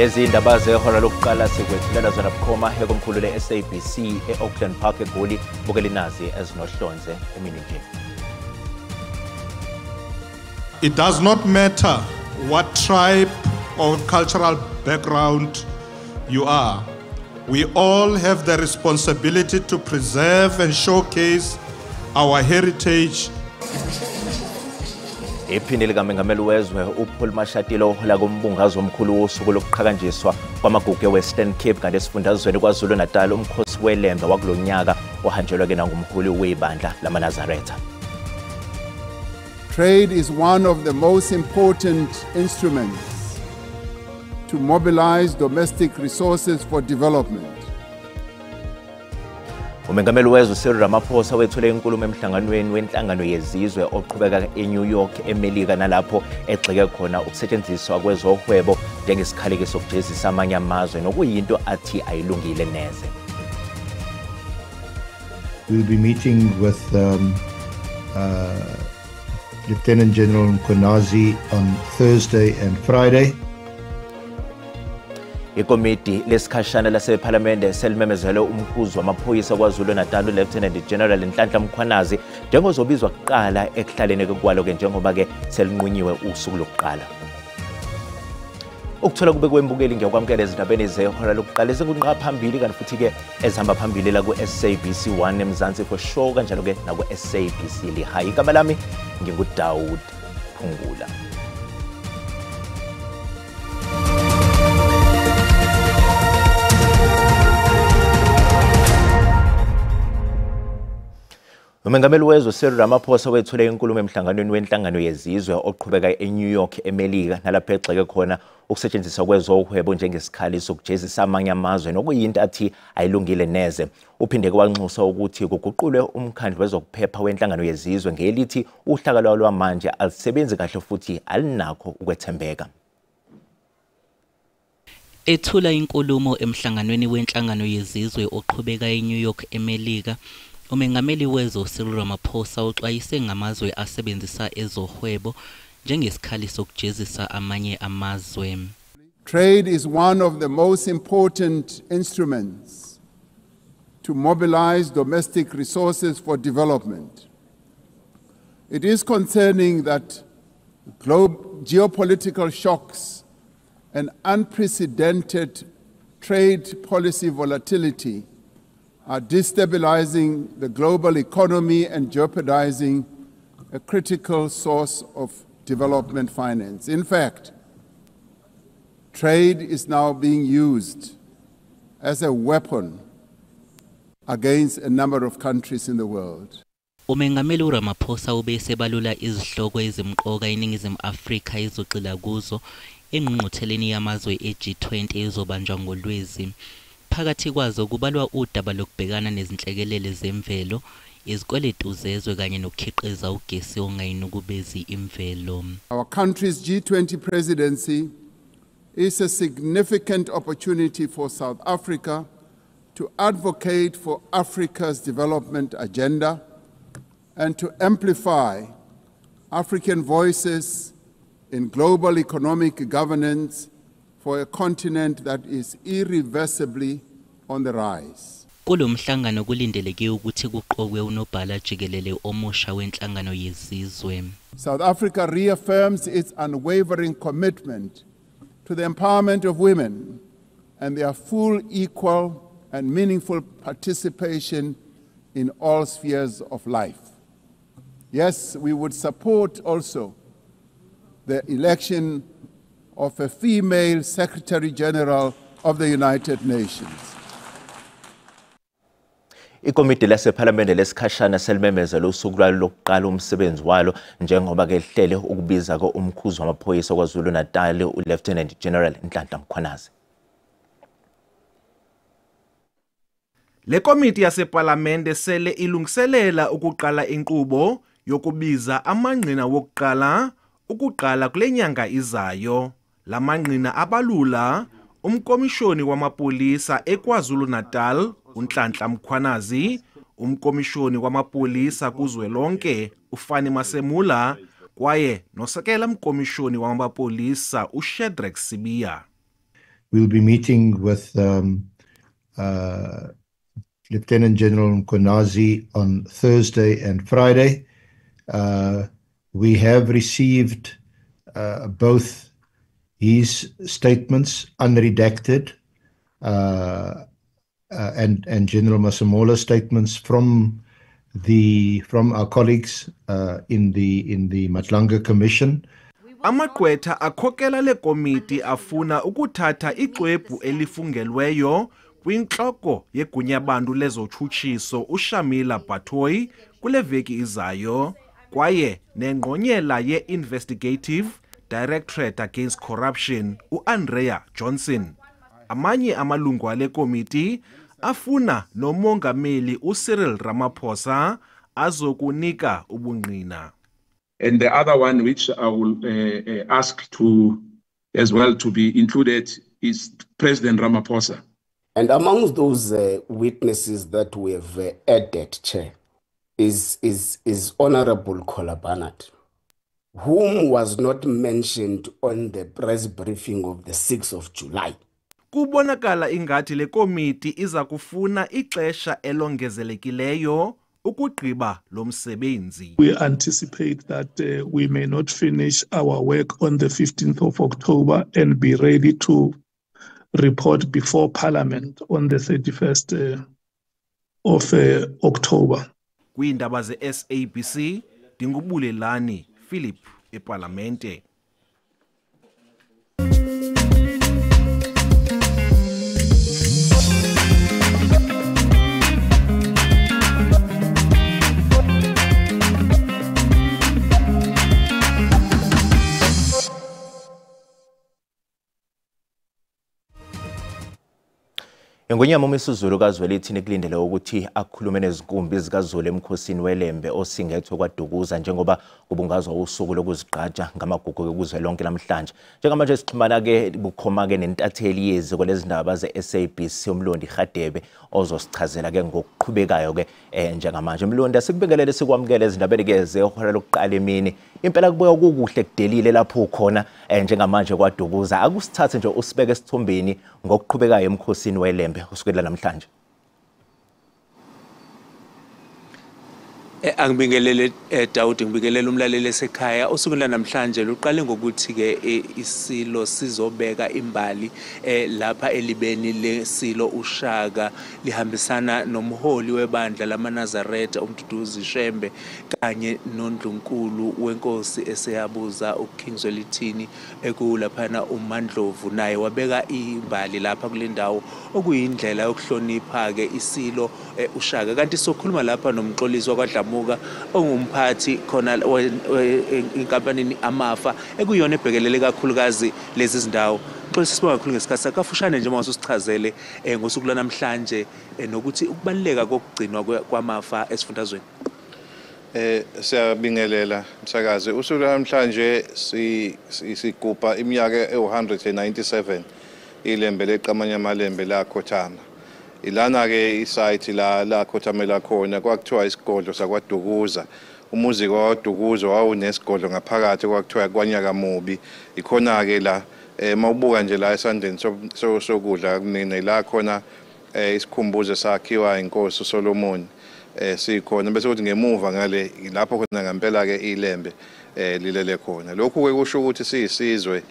Lezi indaba zehora lokuqala sikwethulela zona bukhoma ekomkhulu le-SABC e-Auckland Park eGoli. Bukela inazi ezinohlonze emini nje. It does not matter what tribe or cultural background you are. We all have the responsibility to preserve and showcase our heritage. Iphini likamengameli wezwe uPaul Mashatile ohola kumbungazo omkhulu wosuku lokuqhakanjiswa kwamagugu eWestern Cape kanti esifundazweni KwaZulu-Natal umkhosi weLembe wakulonyaka ohanjelwe ke nangumholi webandla lamaNazaretha. Trade is one of the most important instruments to mobilize domestic resources for development. Umengameli wezwe Cyril Ramaphosa wethule inkulumo emhlanganweni wenhlangano yezizwe oqhubeka eNew York eMelika nalapho egxeke khona ukusetshenziswa kwezohwebo njengesikhali sokujezisa amanye amazwe nokuyinto athi ayilungile neze. We'll be meeting with Lieutenant General Mkhwanazi on Thursday and Friday. Ikomiti lesikhashana lasephalamende selimemezele umkhuzi wamaphoyisa KwaZulu-Natal Lieutenant General Nhlanhla Mkhwanazi njengozobizwa kuqala ekuhlaleni kwalo-ke njengoba-ke selinqunyiwe usuku lokuqala. Ukuthola kube kwembukeli ngiyakwamukela ezindabeni zehora lokuqala ezingunqa phambili kanti futhi-ke ezihamba phambili la ku-SABC 1 eMzansi for sure kanjalo-ke naku-SABC Lehae. Igama lami nginguDaud Phungula. Umengameli wezwe Cyril Ramaphosa wethule inkulumo emhlanganweni wenhlangano yezizwe oqhubeka eNew York eMelika nalapho egxeke khona ukusetshenziswa kwezohwebo njengesikhali sokujezisa amanye amazwe nokuyinto athi ayilungile neze. Uphinde wanxusa ukuthi kuguqulwe umkhandlu wezokuphepha wenhlangano yezizwe ngelithi uhlaka lwamanje alusebenzi kahle futhi alinakho ukwethembeka. Ethula inkulumo emhlanganweni wenhlangano yezizwe oqhubeka eNew York eMelika, umengameli wezwe Cyril Ramaphosa uxwayise ngamazwe asebenzisa ezohwebo njengesikhali sokujezisa amanye amazwe. Trade is one of the most important instruments to mobilize domestic resources for development. It is concerning that geopolitical shocks and unprecedented trade policy volatility are destabilizing the global economy and jeopardizing a critical source of development finance. In fact, trade is now being used as a weapon against a number of countries in the world. Umengameli uRamaphosa ubesebalula izihloko ezimqoka eNingizimu Afrika ezogxila kuzo engqungqutheleni yamazwe e-G20 ezobanjwa ngoLwezi. Phakathi kwazo kubalwa udaba lokubhekana nezinhlekelele zemvelo, izikweletu zezwe kanye nokukhiqiza ugesi ongayinukubezi imvelo. Our country's G20 presidency is a significant opportunity for South Africa to advocate for Africa's development agenda and to amplify African voices in global economic governance for a continent that is irreversibly on the rise. Kulo mhlangano kulindeleke ukuthi kuqokwe unobhala jikelele omusha wenhlangano yezizwe. South Africa reaffirms its unwavering commitment to the empowerment of women and their full, equal and meaningful participation in all spheres of life. Yes, we would support also the election of a female Secretary General of the United Nations. Ikomiti lasephalamende lesikhashana selimemezele usuku lwalo lokuqala umsebenzi walo njengoba ke lihlele ukubiza ko umkhuzi wamaphoyisa KwaZulu-Natal uLieutenant General Nhlanhla Mkhwanazi. Le komiti yasephalamende sele ilungiselela ukuqala inkqubo yokubiza amangqina wokuqala ukuqala kule nyanga izayo. Lamangqina abalula umkomishoni wamapolisa eKwaZulu-Natal uNhlanhla Mkhwanazi, umkomishoni wamapolisa kuzwelonke uFani Masemula kwaye nosekela mkomishoni wamapolisa uShadrack Sibiya. We'll be meeting with Lieutenant General Mkhwanazi on Thursday and Friday. We have received both his statements, unredacted, and General Masemola's statements from our colleagues in the Madlanga Commission. Amagqwetha akhokela le komiti afuna ukuthatha ixwebhu elifungelweyo kwintloko yegunyabantu lezotshutshiso uShamila Batohi kule veki izayo, kwaye nengqonyela ye-Investigative Directorate Against Corruption uAndrea Johnson. Amanye amalungu ale komiti afuna nomongameli uCyril Ramaphosa azokunika ubungqina. And the other one which I will ask to as well to be included is President Ramaphosa. And amongst those witnesses that we have added, Chair, is Honorable Kohler Barnard, whom was not mentioned on the press briefing of the 6th of July. Kubonakala ingathi le komiti iza kufuna ixesha elongezelekileyo ukugqiba lo msebenzi. We anticipate that we may not finish our work on the 15th of October and be ready to report before Parliament on the 31st of October. Kwiindaba ze-SABC, ndinguBulelani Philip ePalamente. Ingonyama uMisuzulu kaZwelithini kulindele ukuthi akhulume nezinkumbi zikaZulu emkhosini weLembe osingethwe kwaDukuza njengoba kubungazwa usuku lokuzigqaja ngamagugu kuzwelonke namhlanje. Njengamanje sixhumana ke bukhoma ke nentatheli yeziko lezindaba ze-SABC uMlondi Hadebe ozosichazela ke ngokuqhubekayo ke njengamanje. Mlondi, asikubingelele sikwamukele ezindabeni ke zehora lokuqala emini. Impela kubuya kukuhle kudelile lapho ukhona njengamanje kwaDukuza. Akusithathe nje usibeke esithombeni ngokuqhubekayo emkhosini weLembe kusukela namhlanje. Angibingelele Daudi, ngibingelele umlaleli esekhaya. Usuku namhlanje luqale ngokuthi ke isilo sizobeka imbali lapha elibeni lesilo uShaka, lihambisana nomholi webandla lamaNazaretha uMduduzi Shembe kanye nondlunkulu wenkosi eseyabuza uKing Zwelithini ekulaphana uMandlovu, naye wabeka imbali lapha kule ndawo okuyindlela yokuhlonipha ke isilo uShaka. Kanti sokhuluma lapha noMxolisi wakwaDlamuka ongumphathi khona inkampanini Amafa ekuyona ebhekelele kakhulukazi lezi zindawo. Mxolisi, sibonga kakhulu ngesikhathi kafushane nje mase usichazele ngosuku lwanamhlanje nokuthi ukubaluleka kokugcinwa kwamafa esifundazweni. Siyabingelela msakazi. Usuku lwanamhlanje sigubha iminyaka ewu-197 iLembe leqamanye amalembe lakhothama. Ilana ke isite la khothamela khona kwakuthiwa isigodlo sakwaDukuza. Umuzi kwaDukuza wawunesigodlo ngaphakathi kwakuthiwa kwaNyakamubi. Ikhona ke la mawubuka nje la esandleni sokudla kumina la khona isikhumbuzo sakhiwa inkosi uSolomon sikhona, bese kuthi ngemuva ngale lapho khona ngempela ke iLembe lilele khona. Lokhu ke kusho ukuthi siyisizwe,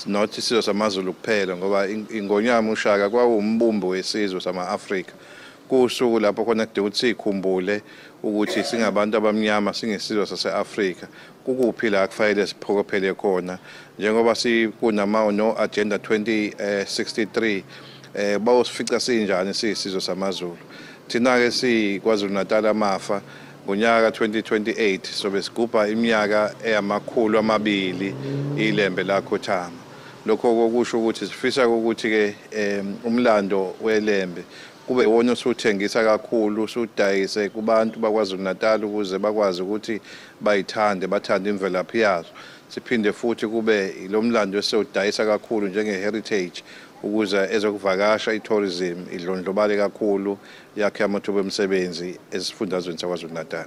not isizwe samaZulu kuphela, ngoba ingonyama uShaka kwawumbumbi wesizwe sama-Afrika. Kusuku lapho khona kude ukuthi sikhumbule ukuthi singabantu abamnyama, singesizwe sase-Afrika, kukuphi la kufanele siphokophele khona njengoba sikunama no Agenda 2063 bawusifica sinjani siyisizwe samaZulu. Thina ke siKwaZulu Natal Amafa ngonyaka 2028 sobe sigubha iminyaka eyama-200 iLembe lakhothama. Lokho kusho ukuthi sifisa ukuthi ke umlando weLembe kube wona osuthengisa kakhulu, usudayise kubantu bakwaZulu Natal ukuze bakwazi ukuthi bayithande, bathande imvelaphi yazo. Siphinde futhi kube lo mlando esewudayisa kakhulu njenge heritage ukuze ezokuvakasha, i-tourism idlondlobale kakhulu, yakhe amathuba emisebenzi esifundazweni saKwaZulu Natal.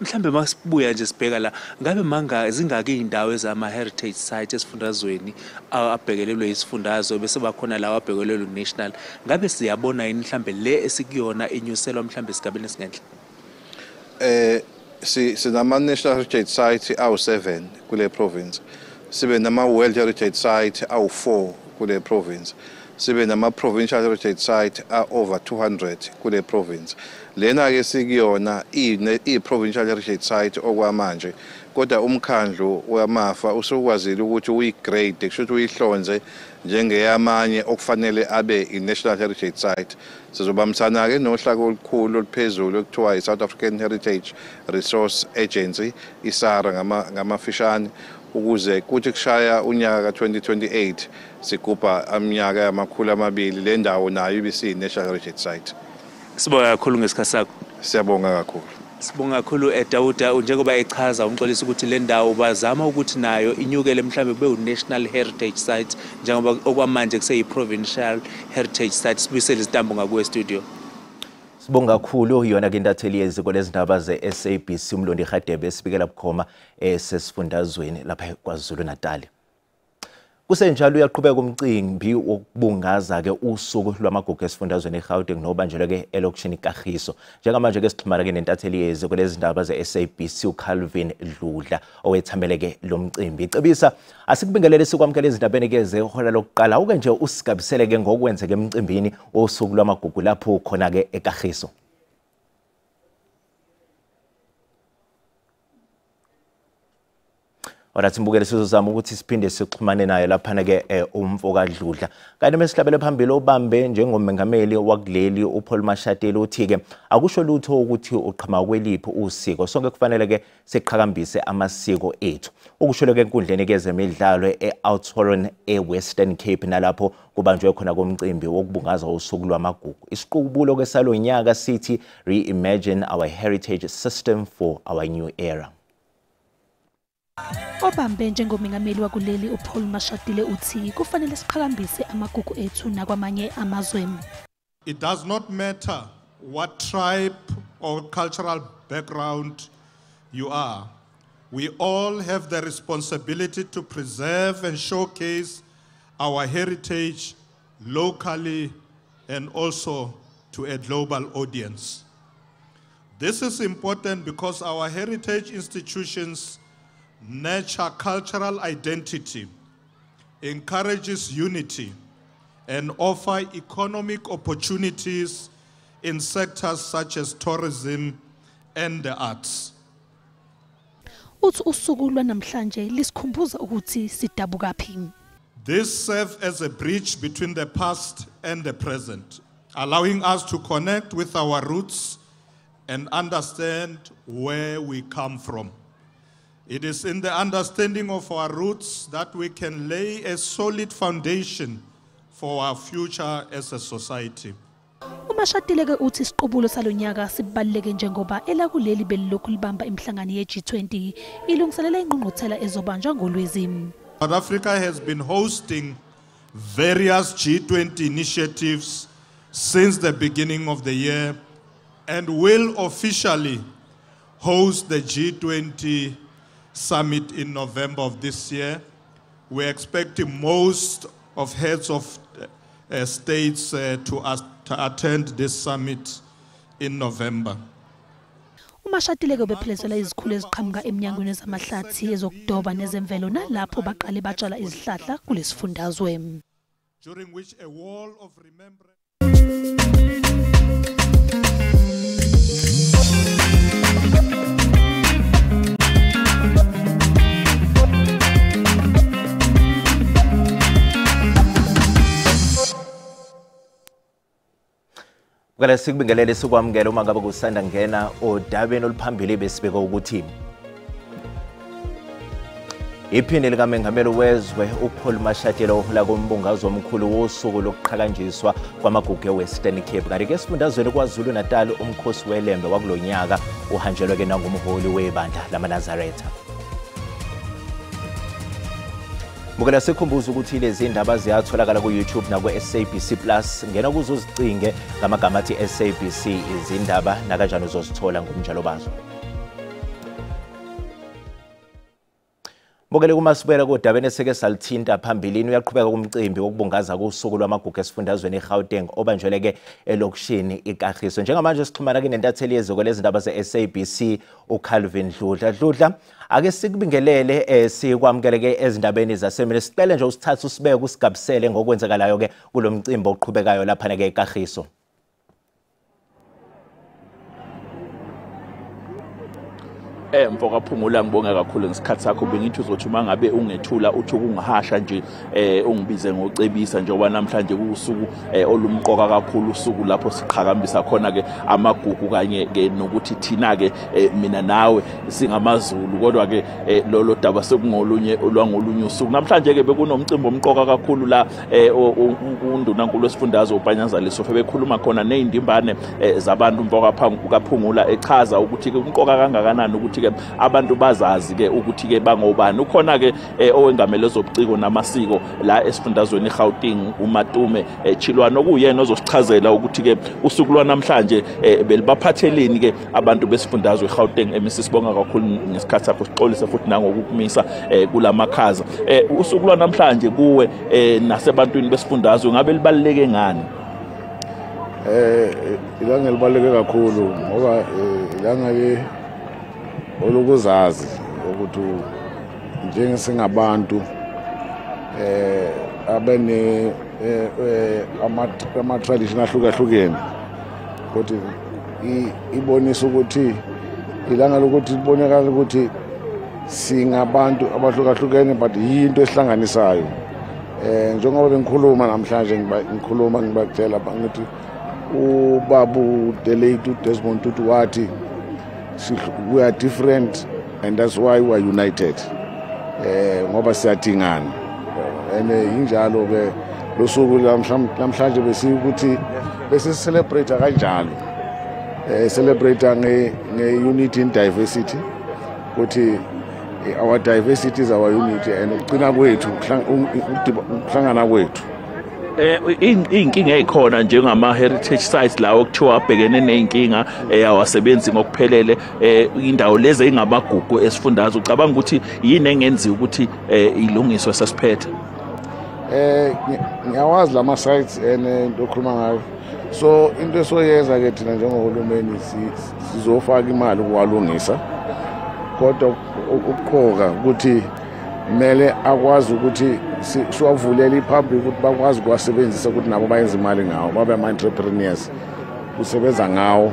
Mhlambe masibuya nje sibheka la, ngabe manga zingaki indawo ezama heritage site esifundazweni abhekelelwe isifundazwe bese bakhona lawa abhekelelwe national, ngabe siyabona yini mhlambe le esikuyona inyuselwa mhlambe esigabeni esingenhla? Sinama national heritage site awu7 kule province, sibe nama world heritage site awu4 kule province, sibe nama provincial heritage site a over 200 kule province. Lena ke sikuyona i provincial heritage site okwamanje, kodwa umkhandlu wamafa usukwazile ukuthi uyigrade, kusho ukuthi uyihlonze njengeyamanye okufanele abe i-national heritage site. Sizobambisana ke nohlaka olukhulu oluphezulu ekuthiwa i-South African Heritage Resource Agency, iSARA ngamafishane, ukuze kuthi kushaya unyaka ka-2028 sigubha iminyaka yama-200 le ndawo nayo ibisiyi-national heritage site. Sibonga kakhulu ngesikhathi sakho. Siyabonga kakhulu. Sibonga kakhulu Dawuda, njengoba echaza uMxolisi ukuthi le ndawo bazama ukuthi nayo inyukele mhlambe kube u-national heritage site, njengoba okwamanje kuseyi-provincial heritage site. Sibuyisele izitambo ngakuwe studio. Sibonga kakhulu yona ke intatheli yeziko lezindaba ze-SABC uMlondi Hadebe esibikela bukhoma esesifundazweni lapha KwaZulu Natal. Kusenjalo uyaqhubeka umcimbi wokubungaza ke usuku lwamagugu esifundazweni eGauteng nobanjelwe ke elokishini Kagiso. Njengamanje ke sixhumana ke nentatheli yeziko lezindaba ze-SABC uCalvin Dludla owethamele ke lo mcimbi. Cebisa, asikubingelele sikwamukele ezindabeni ke zehora lokuqala. Uke nje usigabisele ke ngokwenzeka emcimbini wosuku lwamagugu lapho khona ke eKagiso. Orathi mbukele sizozama ukuthi siphinde sixhumane naye laphana ke umfo kaDludla. Kanti mesihlabele phambili obambe njengomengameli wakuleli uPaul Mashatile uthi ke akusho lutho ukuthi uqhama kweliphi usiko, sonke kufanele ke siqhakambise amasiko ethu. Ukusho ke enkundleni ke zemidlalo eOudtshoorn eWestern Cape nalapho kubanjwe khona komcimbi wokubungaza usuku lwamagugu. Isiqubulo ke salonyaka sithi Reimagine our heritage system for our new era. Obambe njengomengameli wakuleli uPaul Mashatile uthi kufanele siqhakambise amagugu ethu nakwamanye amazwe. It does not matter what tribe or cultural background you are. We all have the responsibility to preserve and showcase our heritage locally and also to a global audience. This is important because our heritage institutions nurture cultural identity, encourages unity, and offer economic opportunities in sectors such as tourism and the arts. Uthi usuku lwanamhlanje lisikhumbuza ukuthi sidabukaphi. This serves as a bridge between the past and the present, allowing us to connect with our roots and understand where we come from. It is in the understanding of our roots that we can lay a solid foundation for our future as a society. uMashatile ke uthi isiqubulo salonyaka sibaluleke njengoba elakuleli belilokhu libamba imihlangano ye-G20 ilungiselela ingqungquthela ezobanjwa ngoLwezi. South Africa has been hosting various G20 initiatives since the beginning of the year and will officially host the G20 summit in November of this year. We're expecting most of heads of states to attend this summit in November. uMashatile ke ubephelezela izikhulu eziqhamuka eminyangweni ezamahlathi, ezokudoba nezemvelo nalapho baqale batshala izihlahla kulesifundazwe. During which a wall of remembrance Kala sikubingelele sikwamukele uma ngabe kusanda ngena odabeni oluphambili besibeka ukuthi iphini likamengameli wezwe uPaul Mashatile ohola kombungazo omkhulu wosuku lokuqhakanjiswa kwamagugu eWestern Cape. Kanti ke esifundazweni KwaZulu Natal umkhosi weLembe wakulonyaka uhanjelwe ke nangumholi webandla lamaNazaretha. Mukela sikhumbuza ukuthi lezi ndaba ziyatholakala ku YouTube na ku SABC Plus. Ngena kuzo uzicinge ngamagama athi SABC izindaba nakanjani uzozithola ngomnjalo bazo. Bukele kumasibuyela kodabeni eseke salithinta phambilini uyaqhubeka kumcimbi wokubungaza kusuku lwamagugu esifundazweni eGauteng obanjweleke elokishini iKagiso. Njengamanje sixhumana ke nentatheli yeziko lezindaba ze-SABC uCalvin Dludla. Dludla, ake sikubingelele sikwamukeleke ezindabeni zasemini. Sicele nje usithathe usibeke usigabisele ngokwenzekalayo ke kulomcimbi oqhubekayo lapha ke eKagiso. Mfoka Phungula, ngibonga kakhulu ngesikhathi sakho. Bengithi uzothi uma ngabe ungethula uthi ukungihasha nje ungibize ngocebisa, njengoba namhlanje kuwusuku olumqoka kakhulu, usuku lapho siqhakambisa khona ke amagugu kanye ke nokuthi thina ke mina nawe singamaZulu, kodwa ke lolo daba sekungolunye olwangolunye usuku. Namhlanje ke bekunomcimbi omqoka kakhulu la uNdunankulu wesifundazwe uPanyaza Lesufi bekhuluma khona nezindimbane zabantu. Mfoka Phungula echaza ukuthi ke kumqoka kangakanani ukuthi ke abantu bazazi ke ukuthi ke bangobani. Ukhona ke owengamele ezobuciko namasiko la esifundazweni eGauteng uMatume Chilwane, okuyena ozosichazela ukuthi ke usuku lwanamhlanje belibaphatheleni ke abantu besifundazwe eGauteng. Sibonga kakhulu ngesikhathi sakho, sixolise futhi nangokukumisa kulamakhaza. Usuku lwanamhlanje kuwe nasebantwini besifundazwe ngabe libaluleke ngani? Ilanga libaluleke kakhulu ngoba ilanga ke olukuzazi ukuthi njengesingabantu abene ama tradition ahlukahlukene, kodwa ibonisa ukuthi ilanga lokuthi libonakala ukuthi singabantu abahlukahlukene, but yinto esihlanganisayo. Njengoba bengikhuluma namhlanje, ngikhuluma ngibatshela ngithi ubabu the late Desmond Tutu wathi we are different and that's why we are united. Ngoba siyadingana. And injalo ke losuku namhlanje besikuthi bese celebrate kanjalo. Celebrate nge unity in diversity. Ukuthi our diversity is our unity, and ukugcina kwethu ukuhlangana kwethu. Inkinga ezikhona njengama heritage sites lawo okuthiwa abhekene nezinkinga awasebenzi ngokuphelele, indawo lezi engamagugu esifundazwe, ucabanga ukuthi yini engenziwa ukuthi ilungiswe sesiphethe? Ngiyawazi lama sites and into okhuluma ngayo. So into esoyenza ke thina njengohulumeni sizofaka imali ukuwalungisa, kodwa ukuqoka ukuthi kumele akwazi ukuthi siwavulele ipublic ukuthi bakwazi ukuwasebenzisa, ukuthi nabo bayenze imali ngawo, babe ama-entrepreneurs kusebenza ngawo.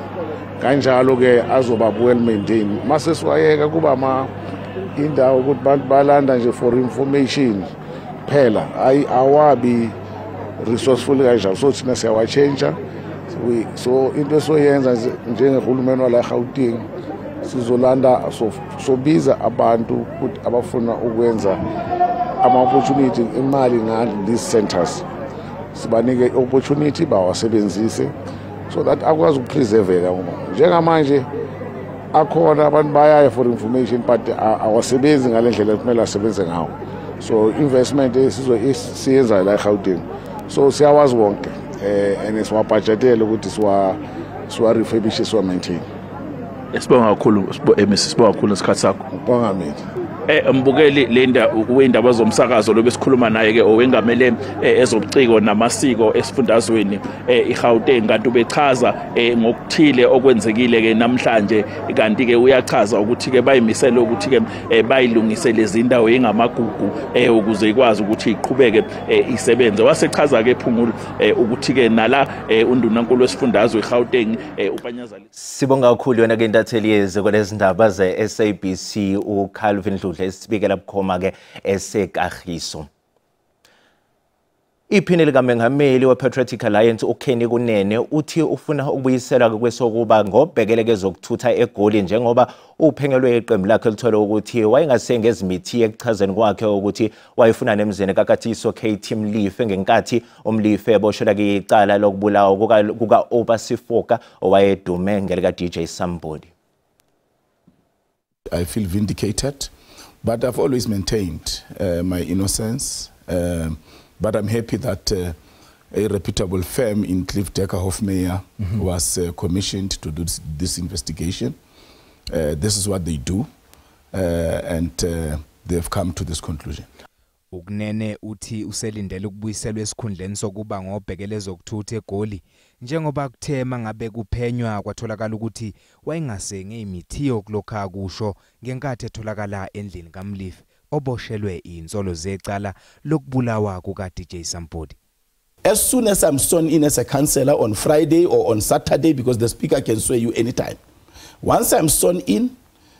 Kanjalo ke azoba well maintained. Mase siwayeka kuba ama indawo ukuthi bantu balanda nje for information phela, awabi resourceful kanjalo. So thina siyawachange. So into esoyenza njengehulumeni wala eGauteng, sizolanda sobiza abantu ukuthi abafuna ukwenza ama-opportunity imali ngale these centers, sibanike opportunity bawasebenzise so that akwazi ukupreserveka. Ngoba njengamanje akhona abantu bayaya for information, but awasebenzi ngale ndlela ekumele asebenze ngawo. So investment siyenza la eGauteng, so siyawazi wonke and siwabhajetele ukuthi siwa refurbish, siwa maintain. Sibonga kakhulu sibonga kakhulu ngesikhathi sakho. Ngibonga mina. Mbukeli, le wendaba zomsakazo lo besikhuluma naye ke owengamele ezobuciko namasiko esifundazweni iGauteng, kanti ubechaza ngokuthile okwenzekile ke namhlanje, kanti ke uyachaza ukuthi ke bayimisele ukuthi ke bayilungise lezi ndawo engamagugu ukuze ikwazi ukuthi iqhubeke isebenze. Wasechaza ke Phungula ukuthi ke nala uNdunankulu wesifundazwe iGauteng uPanyaza. Sibonga kakhulu yona ke intatheli yeziko lezindaba ze-SABC uCalvin Dludla esibikela bukhoma ke eseKagiso. Iphini likamengameli we-Patriotic Alliance uKenny Kunene uthi ufuna ukubuyiselwa kwesokuba ngobhekele kezokuthutha eGoli, njengoba uphengelwe iqembu lakhe lithole ukuthi wayengasenge ezimithi ekuchazeni kwakhe ukuthi wayefuna nemzini kaKatiso KT Mlife ngenkathi uMlife eboshelwa icala lokubulawa kuka-Oba Sifoka owayedume ngelika DJ Sumbody. I feel vindicated, but I've always maintained my innocence. But I'm happy that a reputable firm in Cliff Decker Hofmeyr was commissioned to do this investigation. This is what they do, and they have come to this conclusion. Ukunene uthi uselindele ukubuyiselwa esikhundleni sokuba ngobhekele ezokuthutha eGoli njengoba kuthema ngabe kuphenywa kwatholakala ukuthi wayengasenge imithiyo kulokha kusho ngenkathi etholakala endlini kaMlifi oboshelwe insolo zecala lokubulawa kuka DJ Sampodi. As soon as I'm sworn in as a councillor on Friday or on Saturday, because the speaker can swear you anytime. Once I'm sworn in,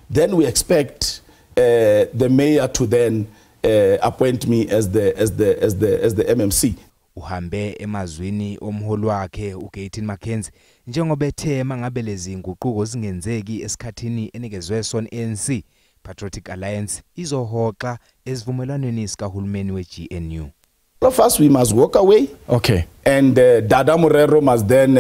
then we expect the mayor to then appoint me as the MMC. Uhambe emazwini omholi wakhe uGayton McKenzie njengoba ethe mangabe lezi nguquko zingenzeki esikhathini enikezwe sona ANC, Patriotic Alliance izohoxa esivumelwaneni sikahulumeni weGNU. All of us, we must walk away. Okay. And Dada Morero must then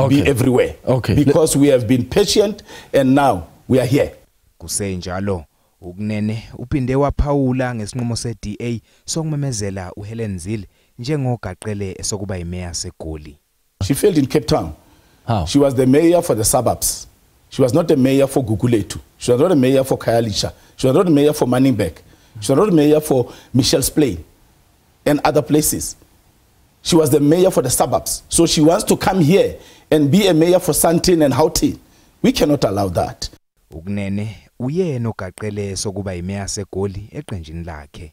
be everywhere. Okay. Because we have been patient and now we are here. Kusenjalo ukunene uphinde waphawula ngesinqumo seDA sokumemezela uHelen Zille njengogaqele esokuba imeya seGoli. She failed in Cape Town. How? She was the mayor for the suburbs. She was not a mayor for Gugulethu. She was not a mayor for Khayelitsha. She was not a mayor for Manenberg. She was not a mayor for Mitchells Plain and other places. She was the mayor for the suburbs. So she wants to come here and be a mayor for Sandton and Gauteng. We cannot allow that. Ukunene uyena ogaqele sokuba imeya seGoli eqenjini lakhe.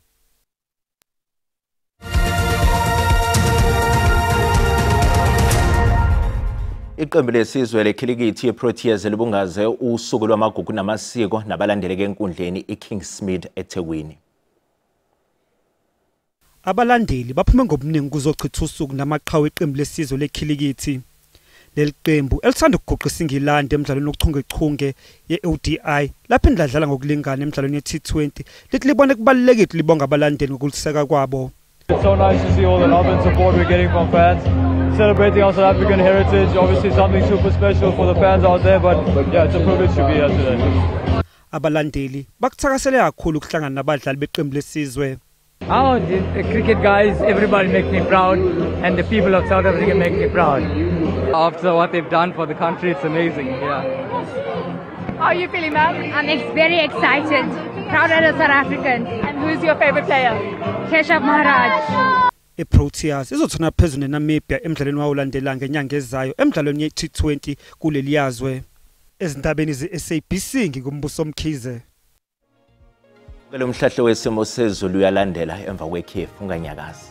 Iqembu lesizwe lekhilikithi yeProteas libungaze usuku lwamagugu namasiko nabalandeleke enkundleni iKingsmead eThekwini. Abalandeli baphume ngobuningi kuzochitha usuku namaqhawe eqembu lesizwe lekhilikithi. Leli qembu elithanda ukuguqisa iNgilandi emidlalweni wokuchungechunge ye-ODI lapho indladlala ngokulingana emidlalweni ye-T20 lithi libone kubalulekile libonga abalandeli ngokuliseka kwabo. It's so nice to see all the love and support we're getting from fans. Celebrating our South African heritage, obviously something super special for the fans out there, but yeah, it's a privilege to be here today. Abalandeli bakuthakasele kakhulu ukuhlangana nabadlali beqembu lesizwe. Oh, the cricket guys, everybody makes me proud, and the people of South Africa make me proud. After what they've done for the country, it's amazing. Yeah. How are you feeling, ma'am? I'm very excited. Proud as a South African. And who's your favorite player? Keshav Maharaj. IProteas izothona phezulu neNamibia emidlalweni wawolandela ngenyanga ezayo emidlalweni ye-T20 kuleli yazwe. Ezindabeni ze-SABC ngingumbuso Mkhize. Lo mhlahlo wesimo sezulu uyalandela emva kwekhefu unganyakazi.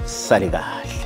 Sale kahle.